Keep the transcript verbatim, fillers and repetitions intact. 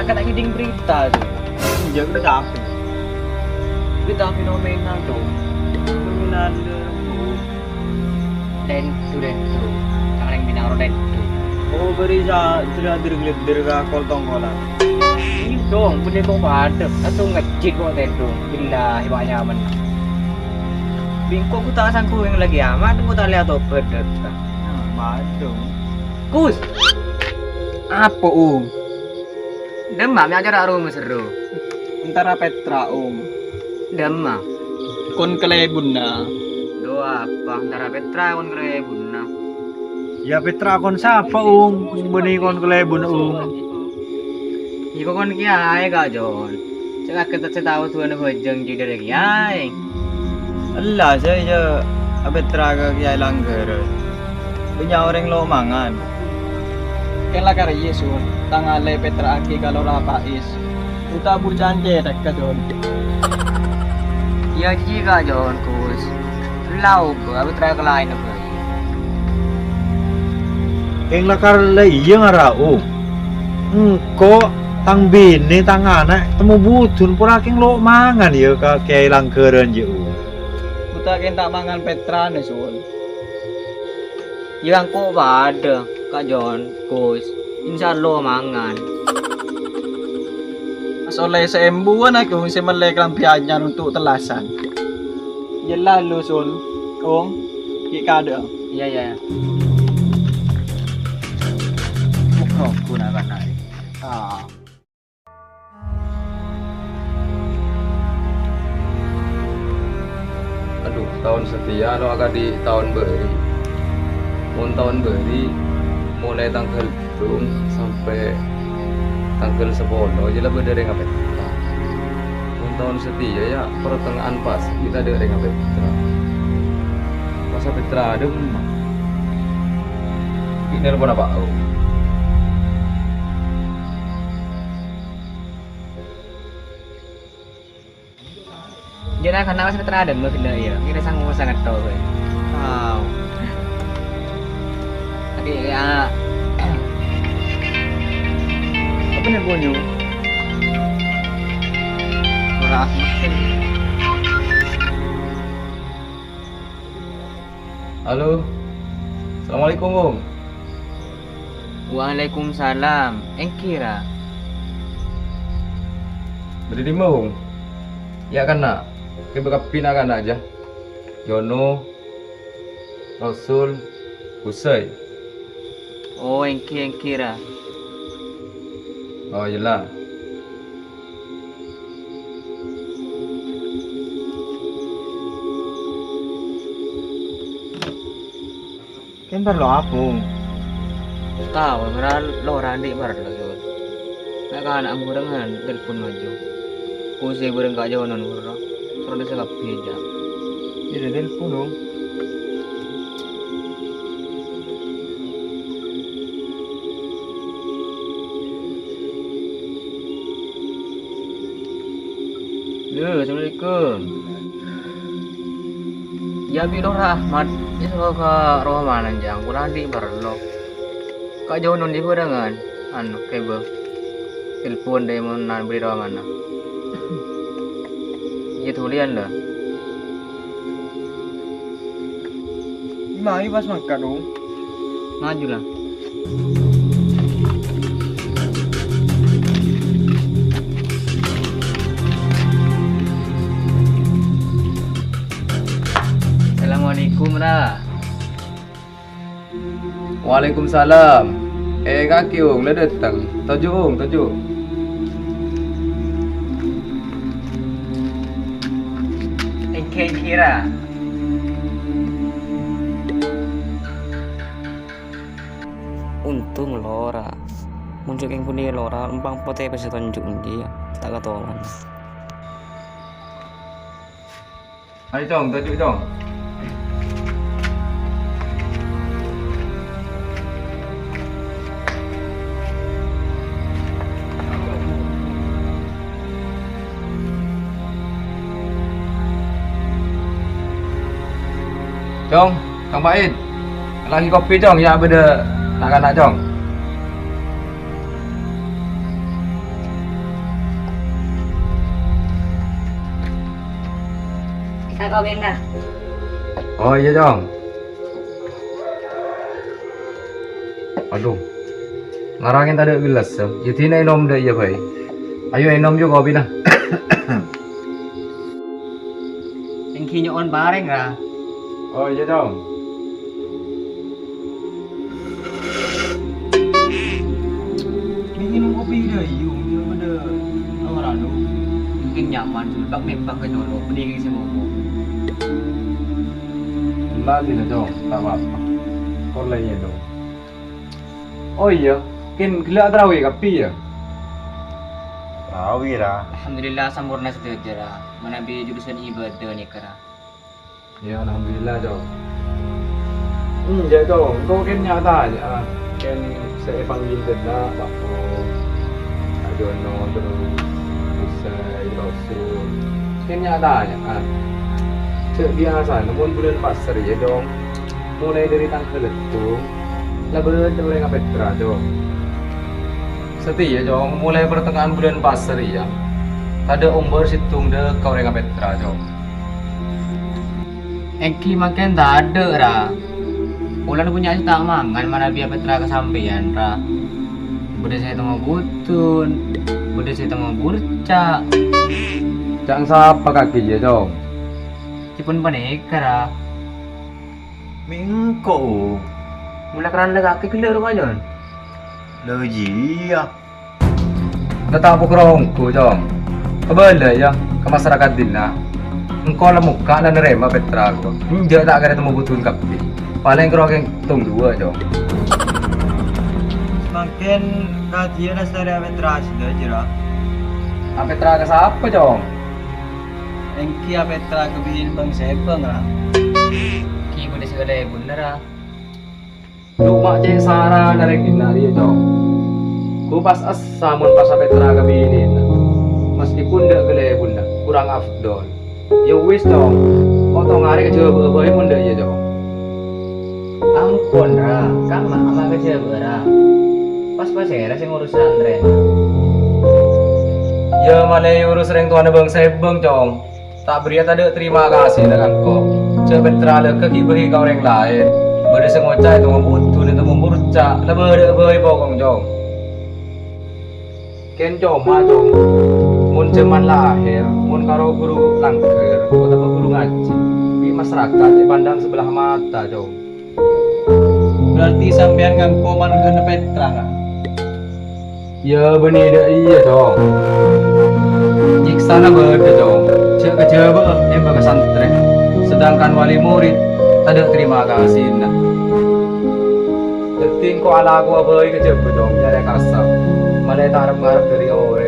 Kan ta' ngèdhing berita, Cong. Iyâ, berita apa? Berita fenomenal, Cong. Fenomenal, Cong. Lendu, lendu. Sareng binaro lendu. Oh, bâri' sa-, sè adher-ngalèdher ka kol-tongkolan. Iyâ, Cong, bânnè kok padâ. Langsung ngejjit kok lendu. Billahi, pa' nyaman. Bi' engko' ghu ta' sangghu èngghâ kiamat, engko' ta' lèya tobat, Dek. Nah, padâ. Kus! Apa, Ung? Dâmma mè' acara roma serro. Entara Petra, Ung. Dâmma. Kon kalèbunna. Dhu apa? Entara Petra kon kalèbunna. Iyâ, Petra kon sapa, Ung? Bânnè kon kalèbunna, Ung. Iyâ, kon kiyaè, Ka' Jon. Sè kaget sè tao duwâna bhâjâng jhâ' dâri kiyaè. Ella, sè iyâ Petra ka kiyaè langghârân. Bânnya' orèng lo' mangan. Kèng la karè iyâ, Sun, tang alè pètra'aghi ka Lora Faiz. Uta' buca'an cèthèk ka Jon. Iyâ, jiyâ, Ka' Jon, Gus. Ella obâ, abit ra kalaèn obâ. Kèng la karè iyâ ngara, Ung. Engko', tang binè, tang ana', temmo budun pora kèng lo' mangan, yâ, ka kiyaè langghârân, yâ, Ung. Uta' kèng ta' mangan pètrana, Sun. Yâ, engko' padâ, Ka' Jon, Gus. Insya Allah mangan. Pas ollè saèmbuwân aku sè mellè kalambhi anyar untuk tellasan. Yâ lalu, Sun. Ong, ghi' kadâ'. Iyâ, iyâ. Bukro guna kana. Ah. Adhu, taon satèya lo' akadhi taon bâri'. Mon taon bâri', molaè tangghâl pèttong sampè' tangghâl sapolo jâ la bâdâ rèng apètra. Mon taon satèya, yâ, partengnga'an pasa ghi' tadâ' rèng apètra. Pasa pètra dâmma. Ghi' nèlpon apa, Om? Jâ' na'-kana' pas pètra dâmma ghellâ' iyâ, kèra sango sangetto kowe. Wow. Tapi ya, apa nih bunyi? Suara Ahmad kan. Halo. Assalamualaikum, Om. Waalaikumsalam. Èngghi, Ra. Bâdâ è dimma, Om? Yâ, kana'. Kabbhi kabbhi na'-kana' jâ. Jono, Rasul, Kusay. Oh, èngghi, èngghi, Ra. Oh, iyâ la. Kèng parlo apa, Om? Tao, ngèra Lora andi' parlo, Jon. Na'-kana' bhârengngan telpon maju. Kusay bhâreng Ka' Jonon bhuru. Terro dissa kabbhi jâ. Iyâ, telpon, Om. Halo, assalamualaikum. Yâ, bi' Lora Ahmad, èsoro ka romana, Jang, kaulâ andi' parlo. Ka' Jonon jiyâ bhârengngan, anu, kèbâ. Telpon dâri mon na' bâdâ è romana. Iyâ, dhuliyân, la. Dimma pas mangkat, Om? Maju, la. Assalamualaikum, Ra. Waalaikumsalam. Eh, kakè, Ong, la dâteng. Toju', Ong, toju'. Èngghi, èngghi, Ra. Ontong Lora. Mon jhâ' kèng bânnè Lora, empang potè pas ètonjhu' andi', ta' katolong. Ayo, Cong, toju', Cong. Cong, Cong Pait. Lagi kopi, Cong, yâ bâdâ na'-kana', Cong. Kawinna. Oh, iyâ, Cong. Adhu. Ngarangèn tadâ' gellassa. Yâ, dinah ènom dâ' iyâ bhâi. Ayo ènom, yu, kopina. Èngghi nyo'on parèng, Ra. Oh, iyâ, Cong. Mending ngènom kopi dâ' iyâ, iyâ padâ ora, Dok. Mungkin nyaman, cuma bâk-mèbâk ka colo', mending sè ngopo. Ella dinah, Cong, ta' pa-apa. Kor la iyâ, Dok. Oh iyâ, kèng ghellâ' tarawih kabbhi, yâ? Tarawih, Ra. Alhamdulillah, samporna sadhâjâ, Ra. Manabi jurusan ibadah nèka, Ra. Yâ, alhamdulillah, Cong. Enjâ', Cong. Engko' kèng nya-, tanya, ah. Kèng sè èpanggil dâ' enna', Pak Pol. Ajono, terros Usai, Rasul. Kèng nya-, tanya, ah. Jâ' biyasana, mon bulân pasar, yâ, Cong. Molaè dâri tangghâl settong, la bâdâ orèng apètra, Cong. Satèya, Cong, molaè partengnga'an bulân pasar, yâ. Tadâ' ombâr settong dâ' ka orèng apètra, Cong. Èngghi mangkèn tadâ', Ra. Polana bânnya' sè ta' mangan manabi apètra ka sampèyan, Ra. Bâdâ sè ètemmo budun, bâdâ sè ètemmo burca'. Ca'na sapa kakè jiyâ, Cong? Ca'èpon panèka, Ra. Mè' engko'. Molaè karana kakè ghellâ' rowa, Jon? Lâ iyâ. Nèka ta' pokol ongghu, Cong. Kabâlâ, yâ, ka masarakat dinna'. Engko' la mokka' la narèma pètra, ko. Enjâ' ta' kèra temmo budun kabbhi. Palèng kèra kèng tong duwâ', Cong. Mangkèn kadhiyâ lastarè apètra sadhâjâ, Ra. Apètra ka sapa, Cong? Èngghi apètra ka binè' bâng-sèbâng, Ra. Ghi' bâdâ sè kalèbunna, Ra. Coma cè' sarana rèng dinna' rèya, Cong. Ghu pas essa mon pas apètra ka binèna. Maskèpon dâ' kalèbunna, kurang afdol. Yâ wis, Cong. Potong arè kajhâbâ'â bhâi mon dâ' iyâ, Cong. Ampon, Ra. Kamma ama' kajhâbâ'â, Ra. Pas pasèra sè ngurus santrèna? Yâ, malè urus rèng towana bâng-sèbâng, Cong. Ta' bâriyâ tadâ' tarèma kasina ka engko'. Jhâ' pètra lèghâ ghi' bâghi ka orèng laèn. Bâdâ sè ngoca' ètemmo budun, ètemmo burca', la bâdâ'â bhâi pokong, Cong. Kèng coma, Cong, mon jhâman lahèr, mon karo ghuru langghâr otabâ ghuru ngajhi, bi' masarakat èpandang sabellâ mata, Cong. Berarti sampèyan ngangko mangghâna pètra, Ra? Yâ, bânnè dâ' iyâ, Cong. Nyèksana bâdâ, Cong. Jhâ' kajhâbâ'â èmbâ ka santrè, sedangkan wali murid tadâ' tarèma kasina. Dhâddhi engko' alakowa bhâi kajhâbâ, Cong, nyarè kasap. Malè ta' arep-ngarep dâri orèng.